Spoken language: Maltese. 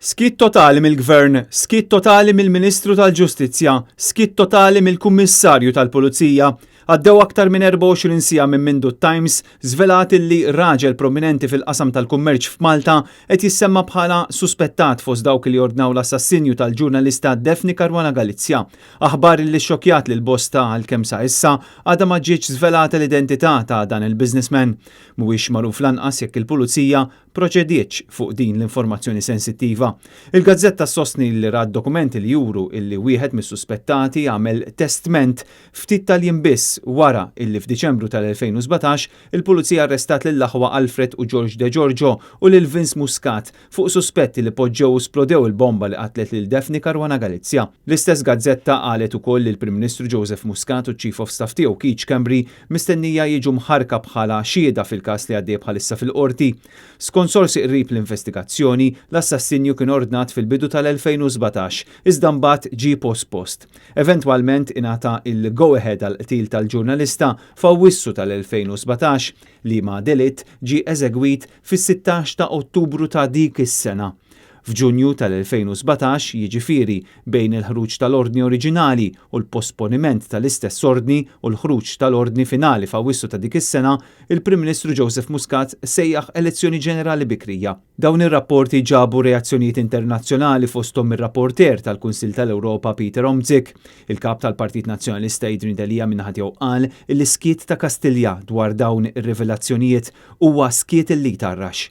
Skiet totali mill-Gvern, skiet totali mill-Ministru tal-Ġustizzja, skiet totali mill-Kummissarju tal-Pulizija. Għaddew aktar minn 24 siegħa minn mindu t-Times żvelat illi raġel prominenti fil-qasam tal-kummerċ f'Malta qed jissemma bħala suspettat fost dawk li ordnaw l-assassinju tal-ġurnalista Daphne Caruana Galizia. Aħbar illi xxokkjat lil bosta għalkemm sa issa għadha ma ġietx żvelata l-identità ta' dan il-businessman. Mhuwiex magħruf lanqas jekk il-Pulizija proċedietx fuq din l-informazzjoni sensittiva. Il-gazzetta ssostni li rat dokumenti li juru illi wieħed mis-suspettati għamel testment ftit tal-jiem biss wara illi f'Diċembru tal-2017 il-Pulizija arrestat lill-aħwa Alfred u George De Giorgio u lil Vince Muscat fuq suspetti li poġġew u splodew il-bomba li qatlet lil Daphne Caruana Galizia. L-istess gazzetta qalet ukoll li l-Prim Ministru Joseph Muscat u ċ-Chief of Staff tiegħu Keith Schembri mistennija jiġu mħarrka bħala xhieda fil-każ li għaddej bħalissa fil-Qorti. Skont sorsi qrib l-investigazzjoni, l-assassinju kien ordnat fil-bidu tal-2017, iżda mbagħad ġie pospost. Eventwalment ingħata il-go-ahead għall-qtil tal-ġurnalista f'Awwissu tal-2017, liema delitt ġie eżegwit fis-16 ta' Ottubru ta' dik is-sena. F'Ġunju tal-2017, jiġifieri bejn il-ħruġ tal-ordni oriġinali u l-posponiment tal-istess ordni u l-ħruġ tal-ordni finali f'Awwissu ta' dik is-sena, il-Prim Ministru Joseph Muscat sejjaħ elezzjoni ġenerali bikrija. Dawn ir-rapporti ġabu reazzjonijiet internazzjonali fosthom mir-rapporteur tal-Kunsill tal-Ewropa Peter Omtzigt. Il-Kap tal-Partit Nazzjonalista Adrian Delia min-naħa tiegħu qal li s-skiet ta' Kastilja dwar dawn ir-rivelazzjonijiet huwa skiet li jtarrax.